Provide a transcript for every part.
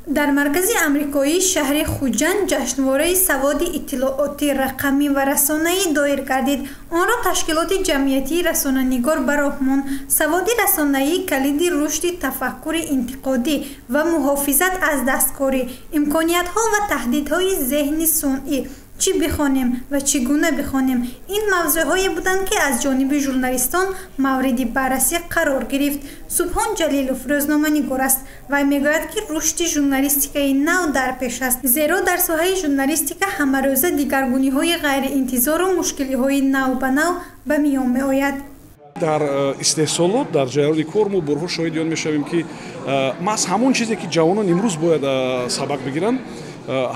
Дар маркази амрикоии шаҳри Хуҷанд ҷашнвораи саводи иттилоотӣ, рақамӣ ва расонаӣ доир гардид. Онро ташкилоти ҷамъиятии расонанигор ба роҳ монд. Саводи расонаӣ калиди рушди тафаккури интиқодӣ ва муҳофизат аз дасткорӣ, имкониятҳо ва таҳдидҳои зеҳни сунъӣ, чӣ бихонем ва чӣ гуна бихонем, ин мавзӯъҳое буданд, ки аз ҷониби журналистон мавриди баррасӣ қарор гирифт. Субҳон Ҷалилов рӯзноманигор аст. Вай мегӯяд, ки рушди журналистикаи нав дар пеш аст, зеро дар соҳаи журналистика ҳамарӯза дигаргуниҳои ғайриинтизору мушкилиҳои навбанав ба миён меояд. Дар истеҳсолот, дар ҷараёни кор мо борҳо шоҳиди он мешавем, ки маҳз ҳамон чизе, ки ҷавонон имрӯз бояд сабақ бигиранд,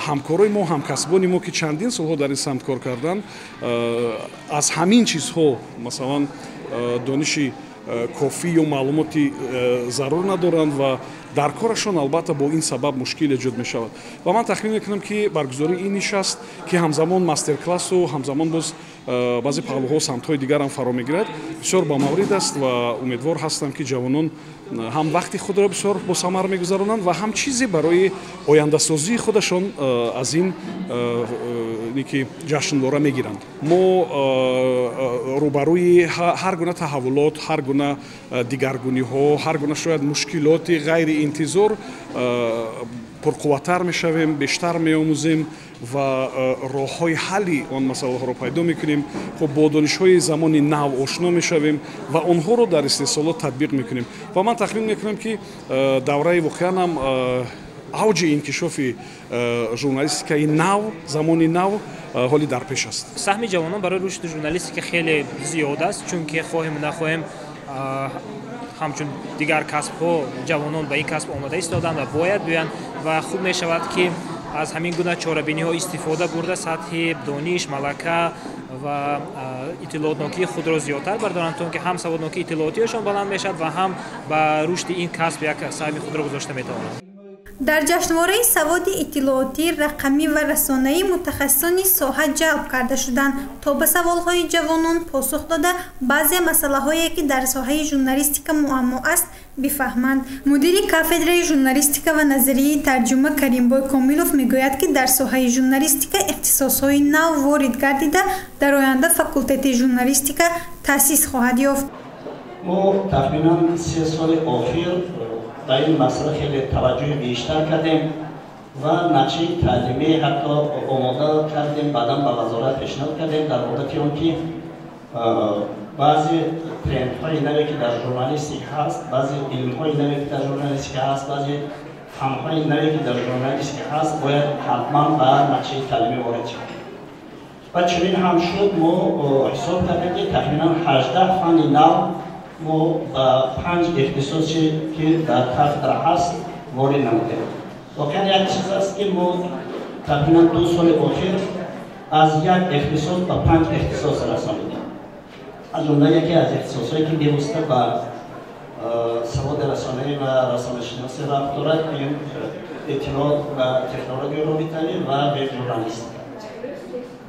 ҳамкорои мо, ҳамкасбони мо, ки чандин солҳо дар ин самт кор карданд, аз ҳамин чизҳо, масалан, дониши кофӣ ё маълумоти зарур надоранд ва дар корашон албатта бо ин сабаб мушкил эҷод мешавад. Ва ман тахмин мекунам, ки баргузории ин нишаст, ки ҳамзамон мастер-классу ҳамзамон боз баъзе паҳлӯҳо, самтҳои дигарам фаро мегирад, бисёр бамаврид аст ва умедвор ҳастам, ки ҷавонон ҳам вақти худро бисёр босамар мегузаронанд ва ҳам чизе барои ояндасозии худашон аз ин ки ҷашнвора мегиранд. Мо рӯбарӯи ҳар гуна таҳаввулот, ҳар гуна дигаргуниҳо, ҳар гуна шояд мушкилоти ғайриинтизор пурқувваттар мешавем, бештар меомӯзем ва роҳҳои ҳалли он масъалаҳоро пайдо мекунем. Хуб, бо донишҳои замони нав ошно мешавем ва онҳоро дар истеҳсолот татбиқ мекунем. Ва ман тахмин мекунам, ки давраи воқеан ҳам авҷи инкишофи журналистикаи нав, замони нав ҳоли дар пеш аст. Саҳми ҷавонон барои рушди журналистика хеле зиёд аст, чунки хоҳем нахоҳем, ҳамчун дигар касбҳо ҷавонон ба ин касб омода истоданд ва бояд биёянд ва хуб мешавад, ки аз ҳамин гуна чорабиниҳо истифода бурда, сатҳи дониш, малака ва иттилоотнокии худро зиёдтар бардоранд, то ки ҳам саводнокии иттилоотиашон баланд мешавад ва ҳам ба рушди ин касб як саҳми худро гузошта метавонанд. Дар ҷашнвораи саводи иттилоотӣ, рақамӣ ва расонаӣ мутахассисони соҳа ҷалб карда шуданд, то ба саволҳои ҷавонон посух дода, баъзе масъалаҳое, ки дар соҳаи журналистика муаммо аст, бифаҳманд. Мудири кафедраи журналистика ва назарияи тарҷума Каримбой Комилов мегӯяд, ки дар соҳаи журналистика ихтисосҳои нав ворид гардида, дар оянда факултети журналистика таъсис хоҳад ёфт. Мо тахминан 3 соли охир ба ин масъала хеле таваҷҷӯҳи бештар кардем ва нақшаи таълимӣ ҳатто омода кардем, баъдан ба вазорат пешниҳод кардем дар бобати он ки баъзе трендҳои наве, ки дар журналистика ҳаст, баъзе илмҳои наве, ки дар журналистика ҳаст, баъзе фанҳои наве, ки дар журналистика ҳаст, бояд ҳатман ба нақшаи таълимӣ ворид шавад. Ва чунин ҳам шуд. Мо ҳисоб кардем, ки тахминан 18 фанни нав мо ба панҷ ихтисосе, ки дар кафедра ҳаст, ворид намудем. Воқеан, як чиз аст, ки мо тахминан 2 соли охир аз як ихтисос ба панҷ ихтисос расонидем. Аз ҷумла яке аз ихтисосҳое, ки бевосита ба саводи расонаӣ ва расонашиносӣ рабт дорад, ин иттилоот ва технологияи робитавӣ ва веб-журналистика.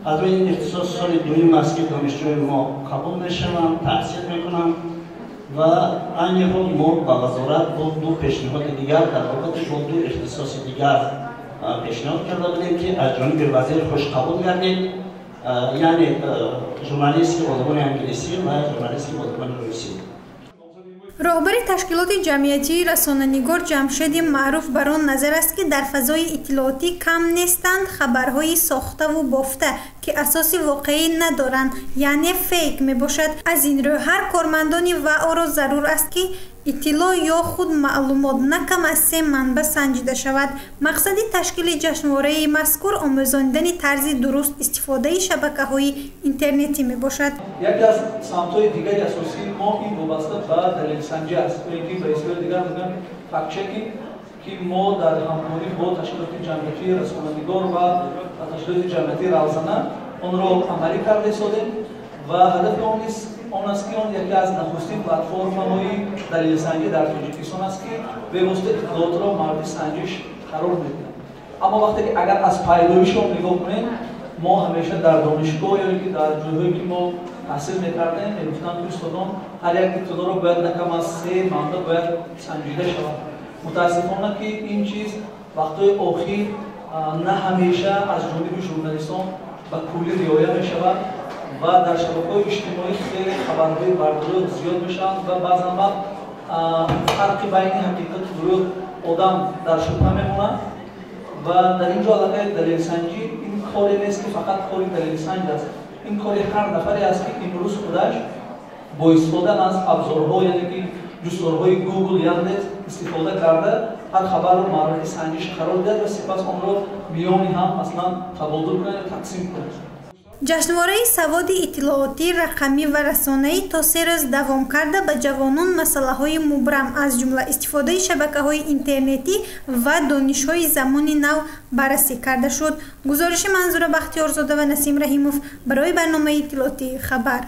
Аз рӯи ин ихтисос соли дуюм аст, ки донишҷӯи мо қабул мешаванд, таҳсил мекунанд ва айни ҳол мо ба вазорат бо ду пешниҳоди дигар дар бобати бо ду ихтисоси дигар пешниҳод карда будем, ки аз ҷониби вазир хушқабул гардид, яъне журналисти бо забони англисӣ ва журналисти бо забони русӣ. Роҳбари ташкилоти ҷамъиятии расонанигор Ҷамшеди Маъруф бар он назар аст, ки дар фазои иттилоотӣ кам нестанд хабарҳои сохтаву бофта, ки асоси воқеӣ надоранд, яъне фейк мебошад. Аз ин рӯ ҳар кормандони ВАОро зарур аст, ки иттилоъ ё худ маълумот на кам аз се манбаъ санҷида шавад. Мақсади ташкили ҷашнвораи мазкур омӯзонидани тарзи дуруст истифодаи шабакаҳои интернетӣ мебошад. Яке аз самтҳои дигари асосии мо ин вобаста ба далелсанҷӣ аст, ё ин ки ба истилоҳи дигар мегӯям фактчекинг, ки мо дар ҳамкорӣ бо ташкилоти ҷамъиятии расонанигор ва ташкилоти ҷамъиятии Равзана онро амалӣ карда истодем. Ва ҳадафи он низ он аст, ки он яке аз нахустин платформаҳои далелсанҷӣ дар Тоҷикистон аст, ки бевосита иттилоотро мавриди санҷиш қарор медиҳад. Аммо вақте ки агар аз пайдоиши он нигоҳ кунем, мо ҳамеша дар донишгоҳ ё ки дар ҷойҳое, ки мо таҳсил мекардем, мегуфтанд, ки устодон, ҳар як иттилоъро бояд на кам аз се манбаъ бояд санҷида шавад. Мутаассифона, ки ин чиз вақтҳои охир на ҳамеша аз ҷониби журналистон ба куллӣ риоя мешавад ва дар шабакаҳои иҷтимоӣ хеле хабарҳои бардурӯғ зиёд мешаванд ва баъзан вақт фарқи байни ҳақиқату дурӯғ одам дар шубҳа мемонад. Ва дар ин ҷо аллакай далелсанҷӣ ин коре нест, ки фақат кори далелсанҷ аст, ин кори ҳар нафаре аст, ки имрӯз худаш бо истифода аз абзорҳо, яъне ки ҷустуҷӯҳои Google, Яндекс истифода карда, ҳар хабарро мавриди санҷиш қарор диҳад ва сипас онро миёни ҳам, масалан, табодул кунад ё тақсим кунад. Ҷашнвораи саводи иттилоотӣ, рақамӣ ва расонаӣ то 3 рӯз давом карда, ба ҷавонон масъалаҳои мубрам, аз ҷумла истифодаи шабакаҳои интернетӣ ва донишҳои замони нав баррасӣ карда шуд. Гузориши Манзура Бахтиёрзода ва Насим Раҳимов барои барномаи иттилоотии «Хабар».